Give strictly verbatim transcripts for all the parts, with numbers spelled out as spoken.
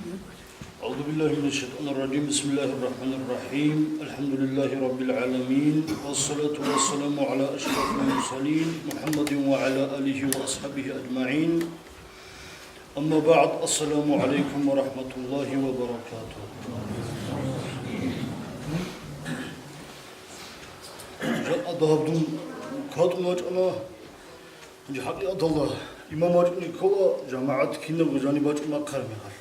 أعوذ بالله من الشيطان الرجيم. بسم الله الرحمن الرحيم. الحمد لله رب العالمين. والصلاة والسلام على أشرف المرسلين محمد وعلى آله وأصحابه أجمعين. أما بعد. السلام عليكم ورحمة الله وبركاته. Жакъа дагьаб дун кватӀун вачӀана. Гьанже хӀакъикъаталда имам вачӀуни ккола, жамагӀат кинабго жаниб бачӀун бахъараб мехалъ.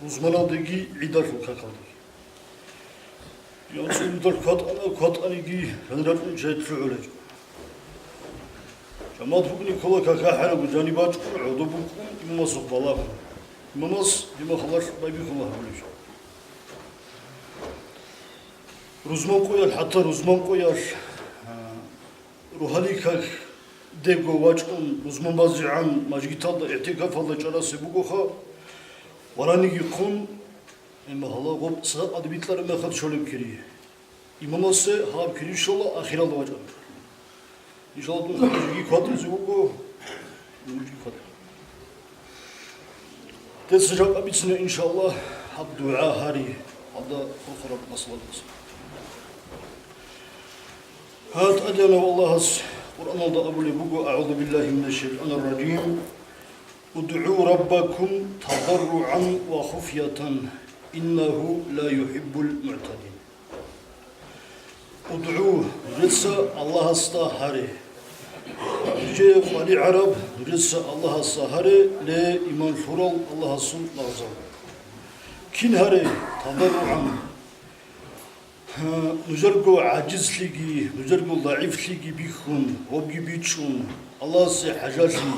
Рузманалдеги гӀидалъул какалдеги. Я цӀундал кватӀана, кватӀаниги гьанракьун чай лъугӀулечӀо. ЖамагӀат букӀуни ккола какахӀарабго жаниб бачӀун, гӀодоб букӀун имамасухъ балагьун. Имамас дима халалъ байбихьула гьабулеб жо. Рузман къоялъ, хӀатта рузман къоялъ, а, рухӀали как дего вачӀун, рузман базегӀан мажгиталда игӀтикафалда чӀарасеб бугоха, вараниги хъун, гьеб мехалъ гъоб садакъаде бикьараб мехалъ щолеб кири. Имамасе гьаб кири щола ахиралда вачӀараб. Иншаллагь, дун хӀажиги кватӀизе вуго, нужги кватӀе. Децин жакъа бицина, иншаллагь, гьаб дугӀа гьари, гьалда хурхараб масъалаялъ. Гьа, ТӀадегӀанав Аллагьас Къуръаналда абулеб буго: أعوذ بالله من الشيطان الرجيم. ادعوا ربكم تضرعا وخفية إنه لا يحب المعتدين. ادعوا, нужеца Аллагьасда гьаре. Нужее къваригӀараб, нужеца Аллагьасда гьаре, ле, иман лъурал Аллагьасул лагъзал. Кин гьаре? تضرعا. Нужерго гӀажизлъиги, нужерго загӀифлъиги бихьун, гьобги бичӀчӀун, Аллагьасе хӀажалъи,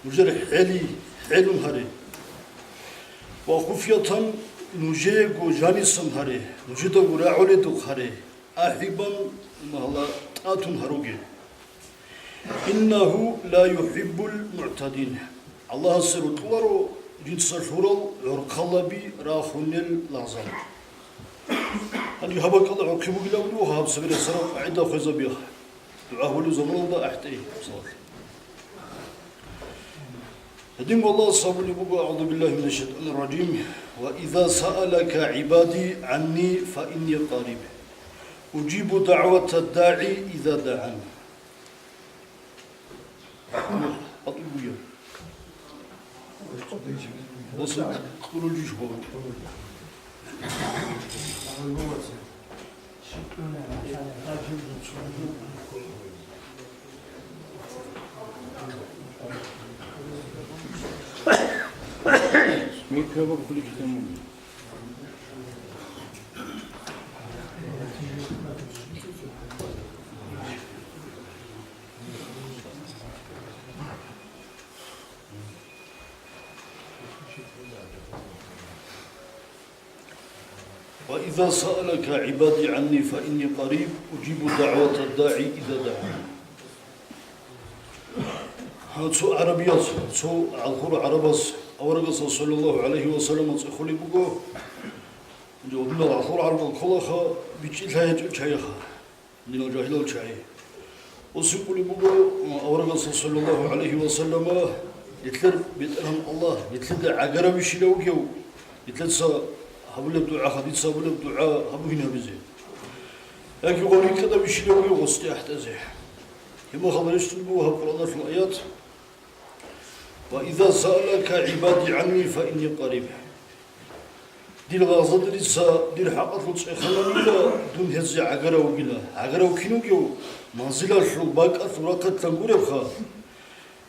нужер хӀели хӀелун гьаре. وخفية, нужеего жанисан гьаре, нужедаго рагӀуледухъ гьаре, ахӀибан, магьла, тӀатун гьаруге. إنه لا يحب المعتدين. Аллагьасе рокьуларо жинца лъурал гӀорхъалаби рахунел лагъзал. Гьанже гьаб бакӀалда гӀорхъи бугилан буго гьаб сабира сараб къагӀида хвезабиха. ДугӀа гьабулеб заманалда ахӀтӀе, мисалалъе. Гьедин Аллагьас абулеб буго: أعوذ بالله من الشيطان الرجيم. وإذا سألك عبادي عني فإني قريب أجيب دعوة الداع إذا دعان. وإذا سألك عبادي عني فإني قريب أجيب دعوة الداع إذا دعان. Гьа, цо гӀарабияс, цо гӀалхур гӀарабас аварагасда саллаллагьу гӀалайгьи ва саллам цӀехолеб буго, гьанже гьадинал гӀалхур гӀарабал кколаха, бичӀчӀи лъай гьечӀел чагӀиха. Динал жагьилал чагӀи. Ос гьикъулеб буго, аварагасда саллаллагьу гӀалайгьи ва саллама, нилъер БетӀергьан Аллагь, нилъеда гӀагарабищила вугев, нилъеца гьабулеб дугӀа, хадица гьабулеб дугӀа гьабугин гьабизе. Яги гъов рикӀкӀадабищила вугев гъосде ахӀтӀазе. Гьеб мехалда рещтӀун буго гьаб Къуръаналъул аят: وإذا سألك عبادي عني فإني قريب. Дир лагъзадерица дир хӀакъалъулъ цӀехананила, дун гьезие гӀагарав вугила. ГӀагарав кин вугев? Манзилалъул, бакӀалъул рахъалъан гуребха,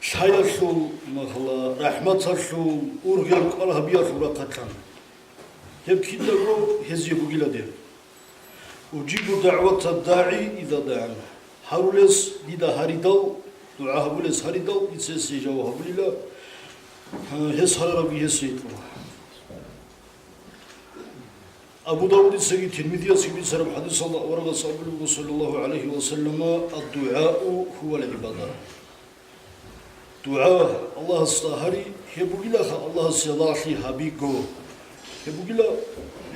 лъаялъул, магьла, рахӀматалъул, ургъел кӀвар гьабиялъул рахъалъан. Гьеб кидаго гьезие бугила дир. أجيب دعوة الداع إذا دعان. Гьарулес дида гьаридал, дугӀа гьабулес гьаридал, дица гьесие жаваб гьабулила, гьес гьарарабги гьесие кьула. Абу Давудицаги Тирмизиясги бицараб хӀадисалда аварагас абулеб буго, саллаллагьу гӀалайгьи ва саллама: الدعاء هو العبادة. ДугӀа Аллагьасда гьари, гьеб бугилаха Аллагьасе лагълъи гьабиго. Гьеб бугила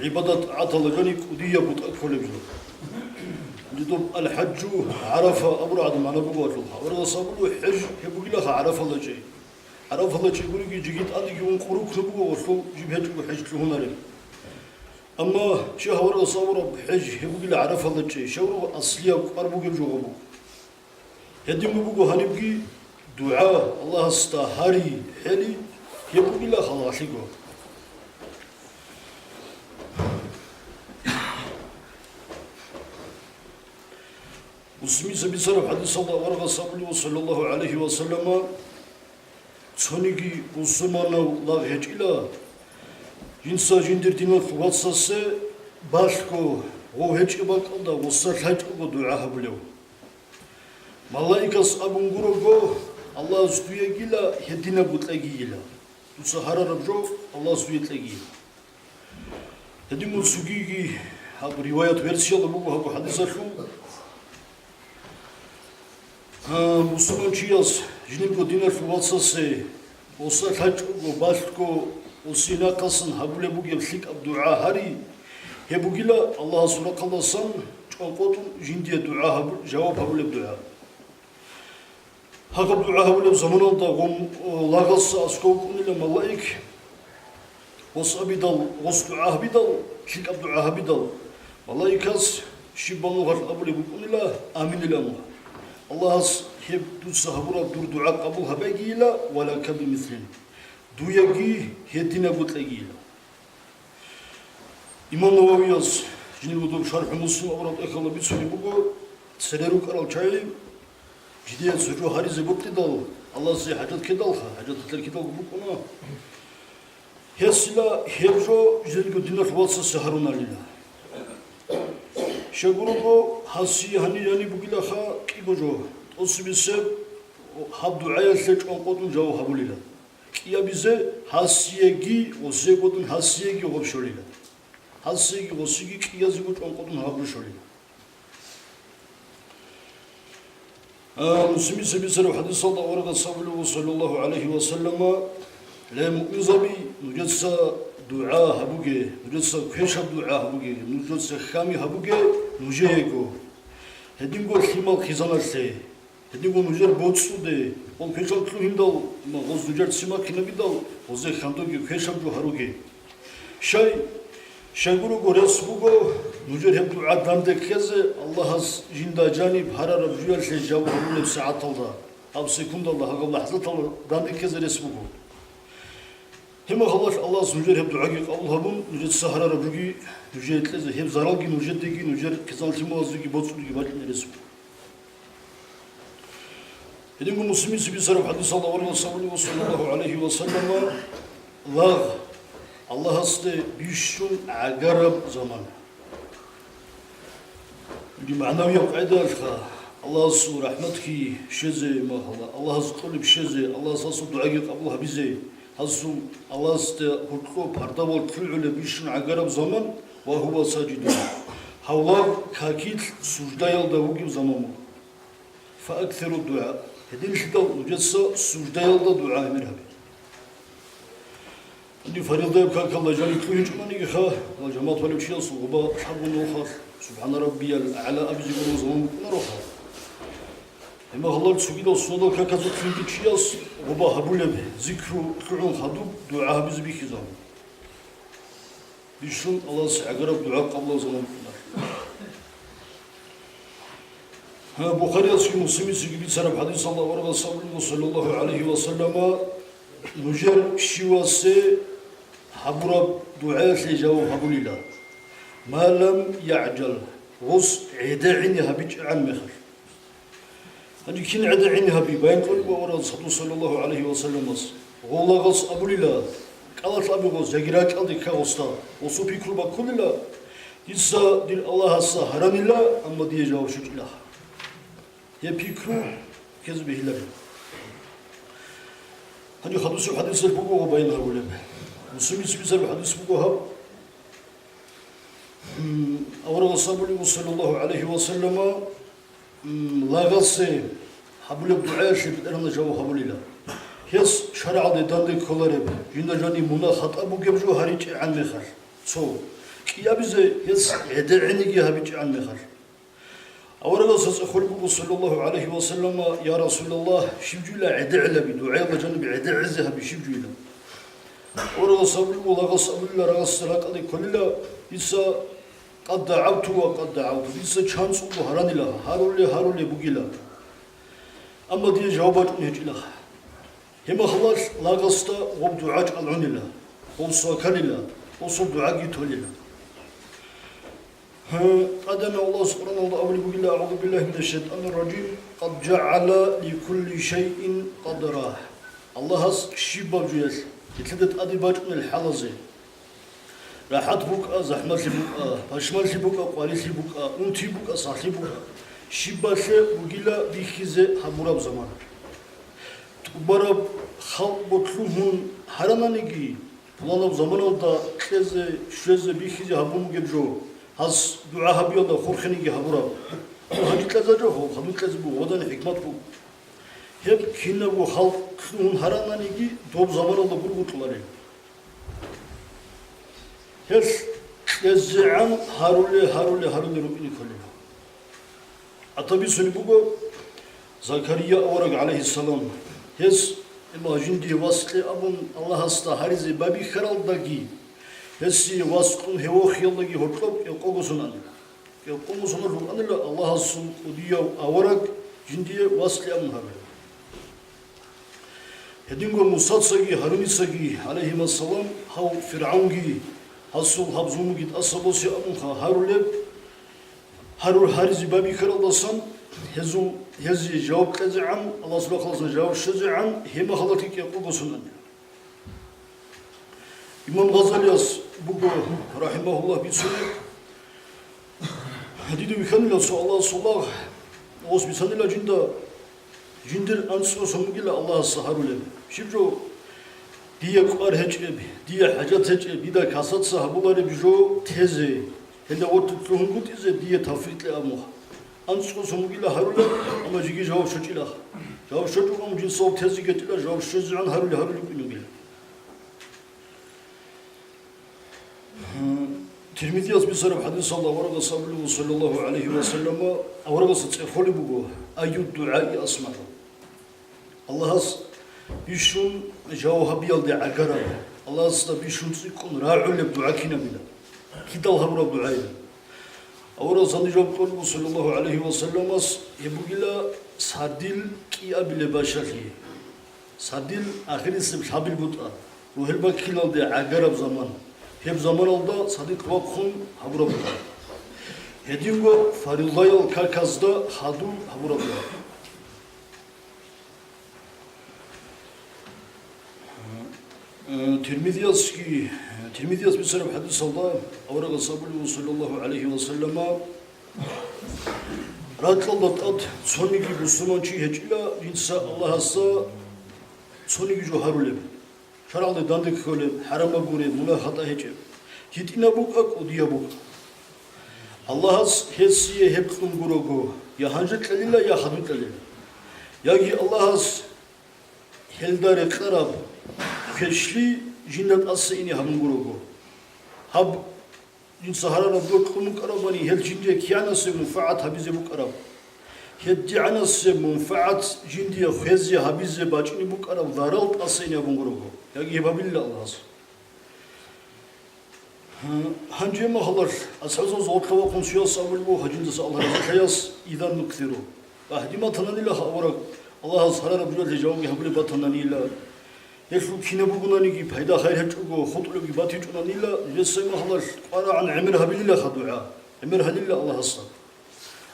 гӀибадат-тӀагӀаталда жани кӀудияб бутӀа кколеб жо. Дидоб аль-хӀаджу ГӀарафа абураб гӀадин магӀна буго валъулха. Аварагас абулеб, хӀеж гьеб бугилаха ГӀарафалда чӀей. ГӀарафалда чи гуриги жеги тӀадеги ун къурукру буго, гъолъул жиб гьечӀого хӀеж лъугьунареб. Амма чи гьаварав сабураб хӀеж гьеб бугила ГӀарафалда чи, щаврав аслияб кӀвар бугеб жо гъоб буго. Гьединго буго гьанибги дугӀа Аллагьасда гьари, хӀели, гьеб бугила халалъиго. Муслимица бицараб хӀадисалда аварагас абулеб, саллаллагьу гӀалайгьи ва саллама, цониги бусурманав лагъ гьечӀила, жинца жиндир диналъул вацасе балъго гъов гьечӀеб бакӀалда гъоса лъачӀого дугӀа гьабулев. Малаикас абун гурого, Аллагьас дуегила гьединабго кьегийила. Дуца гьарараб жо Аллагьас дуе кьегийила. Гьединго цогиги гьаб риваят версияла буго гьаб хӀадисалъул. А, мусулманчияс жинирго диналъул вацасе гъоса лъачӀого балъго гъосие нахъасан гьабулеб бугеб лъикӀаб дугӀа гьари, гьеб бугила Аллагьасул рахъалдасан чӀванкъотӀун жиндие дугӀа гьабу-, жаваб гьабулеб дугӀа. Гьагаб дугӀа гьабулеб заманалда гъом, о, лагъаса аскӀов вукӀунила малаик, гъос абидал, гъос дугӀа гьабидал, лъикӀаб дугӀа гьабидал, малаикас щиб балугъал абулеб букӀунила, аминил амугьа. Аллагьас гьеб дуца гьабураб дур дугӀа къабул гьабегийила, ва лака бимислин, дуеги гьединабго кьегийила. Имам Нававияс жиниб гьудул ШархӀу Муслим абураб тӀехьалда бицунеб буго, цере рукӀарал чагӀи жидее цо жо гьаризе бокьидал, Аллагьасе хӀажат ккедалха, хӀажат ккедалго букӀуна. Гьесила гьеб жо жидерго диналъ вацасе гьарунарила. Щайгурого гьасие гьанир-гьанир бугилаха кӀиго жо, тӀоцебесеб гьаб дугӀаялъе чӀванкъотӀун жаваб гьабулила. КӀиабизе гьасиеги, гъосиего дун гьасиеги гъоб щолила. Гьасиеги гъосиги кӀиязего чӀванкъотӀун гьаб жо щолила. А, Муслимица бицараб хӀадисалда аварагас абулеб, саллаллагьу гӀалайгьи ва саллама, ле, муъминзаби, нужеца дугӀа гьабуге, нужеца квешаб дугӀа гьабуге, нужеца хьами гьабуге нужеего. Гьединго лъимал хъизаналъе. Гьединго нужер боцӀуде, гъол квешал лъугьиндал, ма гъоз нужер цимахъинабидал, гъозе хьандоги квешаб жо гьаруге. Щай, щайгурого рес буго, нужер гьеб дугӀа данде ккезе, Аллагьас жинда жаниб гьарараб жуялъе жаваб гьабулеб сагӀаталда, гьаб секундалда, гьагаб лахӀзаталда данде ккезе рес буго. Гьеб мехалъ Аллагьас нужер гьеб дугӀаги къабул гьабун, нужеца гьарараб жоги нужее кьезе, гьеб заралги нужедеги, нужер хъизан-лъималазеги боцӀудеги бачӀине рес буго. Гьединго Муслимица бицараб хӀадисалда аварагас абулеб, саллаллагьу гӀалайгьи ва саллама, лагъ Аллагьасде бищун гӀагараб заман. Ил магӀнавияб къайдаялъха, Аллагьасул рахӀматги щвезе мехалъ, Аллагьас кьолеб щвезе, Аллагьас гьасул дугӀаги къабул гьабизе, гьасул Аллагьасде гьоркьоб пардавал лъугӀулеб бищун гӀагараб заман, ва гьува сажидун, гьав лагъ какилъ суждаялда вугеб заман буго. Фааксиру дугӀа. Гьединлъидал нужеца суждаялда дугӀа гьамир гьабе. Гьаниб фаризаяб какалда жаниб лъугьинчӀунанигиха, ва жамагӀат валев чиясул гъоба лъабгӀун рохалъ, «СубхӀана раббиял агӀла» абизе гурони заман букӀунароха. Гьеб мехалъ цогидал суннатал каказулъинги чияс гъоба гьабулеб зикру лъугӀун хадуб дугӀа гьабизе бихьизабун. Бищун Аллагьасе гӀагараб дугӀа къабулаб заман букӀуна. Гьа, Бухариясги Муслимицаги бицараб хӀадисалда аварагас абулеб, саллаллагьу гӀалайгьи ва саллама, нужер щивасе гьабураб дугӀаялъе жаваб гьабулила, ма лам ягӀжал, гъос гӀедегӀине гьабичӀегӀан мехалъ. Гьанже кин гӀедегӀине гьаби, баян кьолеб аварагас, саллаллагьу гӀалайгьи ва салламас, гъов лагъас абулила, кӀалалъ абе гъос, яги ракӀалде кка гъосда, гъосул пикру баккулила, дица дир Аллагьасда гьаранила, амма дие жаваб щвечӀила. Гьеб пикру ккезе бегьиларин. Гьанже хадусеб хӀадисалъ буго гъо баян гьабулеб. Муслимица бицараб хӀадис буго гьаб. М, аварагас абулеб, саллаллагьу гӀалайгьи ва саллама, м, лагъасе гьабулеб дугӀаялъе БетӀергьанас жаваб гьабулила. Гьес шаргӀалде данде кколареб, жинда жаниб мунагь-хатӀа бугеб жо гьаричӀегӀан мехалъ, цо, кӀиабизе гьес гӀедегӀинеги гьабичӀегӀан мехалъ. Аварагасда цӀехолеб буго, саллаллагьу гӀалайгьи ва саллама: «Я Расулаллагь, щиб жойила гӀедегӀлъаби, дугӀаялда жаниб гӀедегӀлъизе гьаби щиб жойила?» Аварагас абулеб буго, лагъас абулила, рагъасда ракӀалде кколила: «Дица къад дагӀавту ва къад дагӀавту, дица чанцӀулго гьаранила, гьарулеб, гьарулеб бугила. Амма дие жаваб бачӀун гьечӀилаха». Гьеб мехалъ лагъасда гъоб дугӀа чӀалгӀунила, гъов сваканила, гъосул дугӀаги толила. Гье, ТӀадегӀанав Аллагьас Къуръаналда абулеб бугила: «АгӀузу биллагьи минаш шайтӀанир ражим. Къад жагӀала ликулли шайин къадра». Аллагьас щибаб жоялъ гьелъие тӀаде бачӀунел хӀалазе, рахӀат букӀа, захӀмалъи букӀа, пашманлъи букӀа, къварилъи букӀа, унти букӀа, сахлъи букӀа, щибалъе бугила бихьизе гьабураб заман. ТӀубараб халкъго лъугьун гьарананиги, пуланаб заманалда кьезе, щвезе, бихьизе гьабун бугеб жо, гьас дугӀа гьабиялда хурхинеги гьабураб. Гьанже кьезаб жо, хадуб кьезе буго, гъодани хӀикмат буго. Гьеб кинабго халкъ лъугьун гьарананиги, доб заманалда гургутӀуларел. Гьелъ кьезегӀан гьаруле, гьаруле, гьаруле рукӀине кколеб. ГӀатабицунеб буго Закария авараг, гӀалайгьиссалам. Гьес, имма жиндие вас кье абун Аллагьасда гьаризе байбихьаралдаги, гьесие вас кьун гьев вохиялдаги гьоркьоб кӀикъого сон анила. КӀикъого соналъ рукӀанила Аллагьасул кӀудияв авараг жиндие вас кье абун гьарулев. Гьединго Мусацаги Гьаруницаги, гӀалайгьимассалам, гьав ФиргӀавнги гьасул гьаб зулмуги тӀаса босе абунха гьарулеб, гьарур гьаризе байбихьаралдасан, гьезул, гьезие жаваб кьезегӀан, Аллагьасул рахъалдасан жаваб щвезегӀан, гьеб мехалъги кӀикъого сон анила. Имам Гъазалияс буго, рахӀимагьуллагь, бицунеб: Дида вихьанила цо Аллагьасул лагъ, ос бицанила жинда, жиндир анцӀго сон бугила Аллагьасда гьарулеб. Щиб жо? Дие кӀвар гьечӀеб, дие хӀажат гьечӀеб, дида касаца гьабулареб жо тезе, гьелда вортулъ лъугьунгутӀизе дие тавфикъ кье абун. АнцӀго сон бугила гьарулеб, амма жеги жаваб щвечӀилаха. Жаваб щвечӀого, амма жинсабаб тезе гьечӀила, жаваб щвезегӀан гьаруле-гьаруле рукӀине бугила. Тирмизияс бицараб хӀадисалда аварагас абулеб, саллаллагьу гӀалайгьи ва саллама, аварагасда цӀехолеб буго: «Айю ддугӀаи асмагӀу?» Аллагьас бищун жаваб гьабиялде гӀагараб, Аллагьасда бищун цӀикӀкӀун рагӀулеб дугӀа кинабила? Кидал гьабураб дугӀайила? Аварагас гьанже жаваб кьолеб буго, саллаллагьу гӀалайгьи ва салламас, гьеб бугила сардил кӀиабилеб бащалъи. Сардил ахирисеб лъабил бутӀа, рогьел баккилалде гӀагараб заман, гьеб заманалда сардилъ вахъун гьабураб бутӀа. Гьединго фаризаял каказда хадуб гьабураб бутӀа. Э, Тирмизиясги, Тирмизияс бицараб хӀадисалда аварагас абулеб, саллаллагьу гӀалайгьи ва саллама, ракьалда тӀад цониги бусурманчи гьечӀила, жинца Аллагьасда цониги жо гьарулеб, шаргӀалде данде кколеб, хӀарамаб гуреб, мунагь-хатӀа гьечӀеб, гьитӀинаб букӀа, кӀудияб букӀа. Аллагьас гьесие гьеб кьун гурого, я гьанже кьелила, я хадуб кьелила. Яги Аллагьас гьелда рекъараб квешлъи жинда тӀаса ине гьабун гурого. Гьаб жинца гьарараб рокьун букӀарабани, гьел жиндие кигӀанасеб мунфагӀат гьабизе букӀараб, гьедигӀанасеб мунфагӀат жиндие хвезе гьабизе бачӀунеб букӀараб зарал тӀаса ине гьабун гурого, яги гьеб гьабилила Аллагьас. Гьанже магьалар асхӀабзабаз гъоркьа вахъун цояс абулеб буго, гьанже жиндаса Аллагь разилъаяс: «Изан нуксиру». Ва гьадин батананила авараг, Аллагьас гьарараб жоялъе жавабги гьабулеб батананила, гьелъул кинаб бугонаниги пайда-хайр гьечӀого хутӀулебги батичӀонанила, жесай магьалар кӀварагӀан гӀемер гьабилилаха дугӀа, гӀемер гьанила Аллагьасда.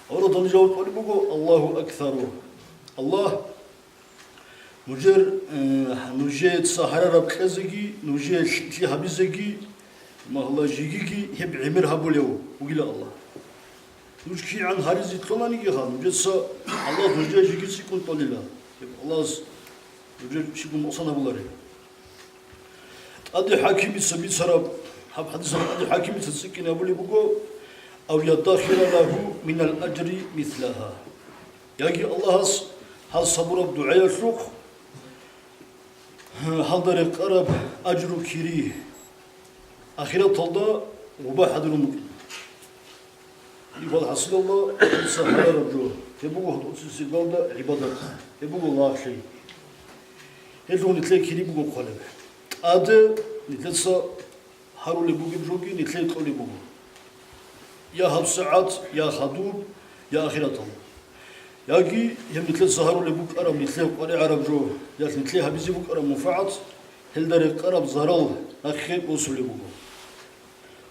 Аварагас гьанже жаваб кьолеб буго: «Аллагьу аксару». Аллагь Нужер, э, нужеца гьарараб кьезеги, нужее лъикӀлъи гьабизеги, магьла жигиги гьеб гӀемер гьабулев вугила Аллагь. Нуж кигӀан гьаризе кьонаниги ха, нужеца Аллагь нужее жиги цӀикӀкӀун тӀолила. Гьеб Аллагьас нужер щиб мукъсан гьабулареб. ТӀаде ХӀакимица бицараб, гьаб хӀадисалда ТӀаде ХӀакимица цӀикӀкӀине абулеб буго: «Ав яддахира лагьу минал ажри мислагьа». Яги Аллагьас гьас гьабураб дугӀаялъухъ гьалда рекъараб ажру кири ахираталда гъуба хӀадурун букӀин. Ибал хӀасилалда, нилъеца гьарараб жо, гьеб буго гьоркьоцесеб галда гӀибадат, гьеб буго лагълъи. Гьелъул нилъее кири буго хъвалеб. ТӀаде нилъеца гьарулеб бугеб жоги нилъее кьолеб буго. Я гьабсагӀат, я хадуб, я ахираталда. Яги гьеб нилъеца гьарулеб букӀараб нилъее къваригӀараб жо, я нилъее гьабизе букӀараб мунфагӀат, гьелда рекъараб зарал нахъе босулеб буго.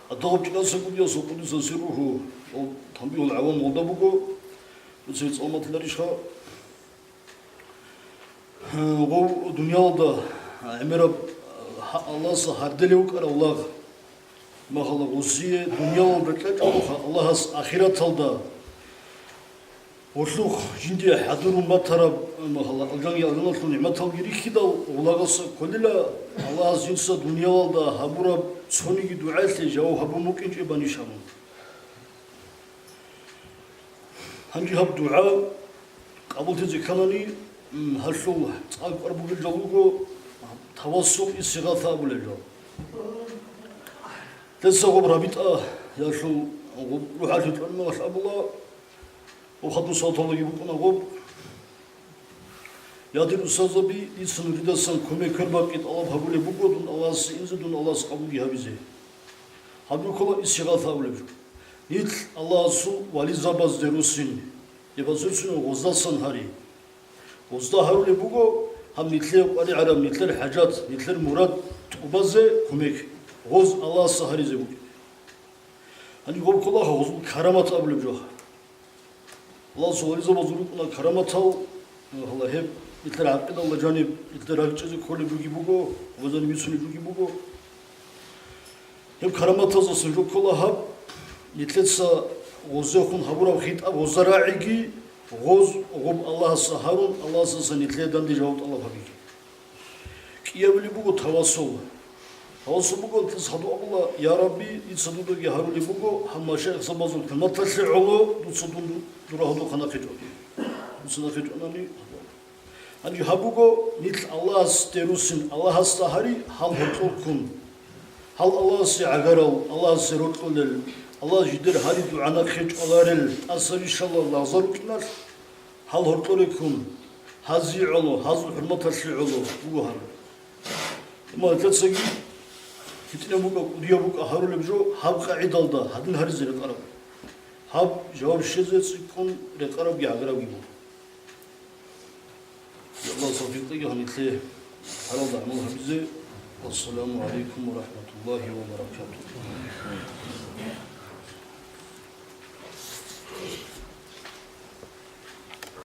Гьадагъаб чӀинаса кӀудиясул къуддиса сирругьу, гъов Танбигьул гӀавам гъолда буго, дуца цӀалматиларищха? Гъов дуниялда гӀемераб гьа-, Аллагьас гьарделев вукӀарав лагъ, махала гъосие дуниялалда кьечӀолъуха Аллагьас ахираталда гъолъухъ жиндие хӀадурун батараб, махала алжанги алжаналъул нигӀматалги рихьидал, гъолагъаса кколила Аллагьас жинца дуниялалда гьабураб цониги дугӀаялъе жаваб гьабун букӀинчӀебанищ абун. Гьанже гьаб дугӀа къабуллъизе кканани, м, гьалъул цӀакъ кӀвар бугел жал руго, тавассул, истигъаса абулел жал. Лъеца гъоб рабитӀаялъул гъоб рухӀалъи тӀаминалъ абула, гъоб хадусал тавлаги букӀуна гъоб. Я дир устазаби, дица нужедасан кумек квербакъи тӀалаб гьабулеб буго, дун Аллагьасе инзе, дун Аллагьас къабулги гьабизе. Гьаб рукӀуна истигъаса абулеб жо. Нилъ Аллагьасул вализабазде руссин, гьеб асуцин гъоздасан гьари. Гъозда гьарулеб буго гьаб нилъее къваригӀараб нилъер хӀажат, нилъер мурад тӀубазе кумек, гъоз Аллагьасда гьаризе бугеб. Гьаниб гъоб кколаха гъозул карамат абулеб жоха. Аллагьасул вализабазул рукӀуна караматал, гьала гьеб нилъер гӀакъидалда жаниб, нилъер ракӀчӀезе кколеб жоги буго, гъозани бицунеб жоги буго. Гьеб караматаздасан жо ккола гьаб, нилъеца гъозехун гьабураб хитӀаб гъоза рагӀиги, гъоз гъоб Аллагьасда гьарун, Аллагьасдасан нилъее данде жаваб тӀалаб гьабиги. КӀиабилеб буго тавассул. Тавассул буго, нилъеца гьадур абула: «Я Рабби, дица дудаги гьарулеб буго, гьаб машаихзабазул хӀурматалъе гӀоло дуца дун дура гьадухъа нахъе чӀван». Дуца нахъе чӀванани, гьанже гьаб буго, нилъ Аллагьасде руссин, Аллагьасда гьари, гьал гьоркьор ккун. Гьал Аллагьасе гӀагарал, Аллагьасе рокьулел, Аллагьас жидер гьари дугӀа нахъе чӀваларел тӀаса ришала лагъза рукӀиналъ, гьал гьоркьоре ккун, гьазие гӀоло, гьазул хӀурматалъе гӀоло буго гьарун. Амма нилъецаги хитӀинаб букӀа, кӀудияб букӀа гьарулеб жо гьаб къагӀидалда гьадин гьаризе рекъараб. Гьаб жаваб щвезе цӀикӀкӀун рекъарабги гӀагарабги буго. Аллагьас тавфикъ кьеги гьанилъе гьаралда гӀамал гьабизе. Вассаламу гӀалайкум ва рахӀматуллагьи ва баракатугьу.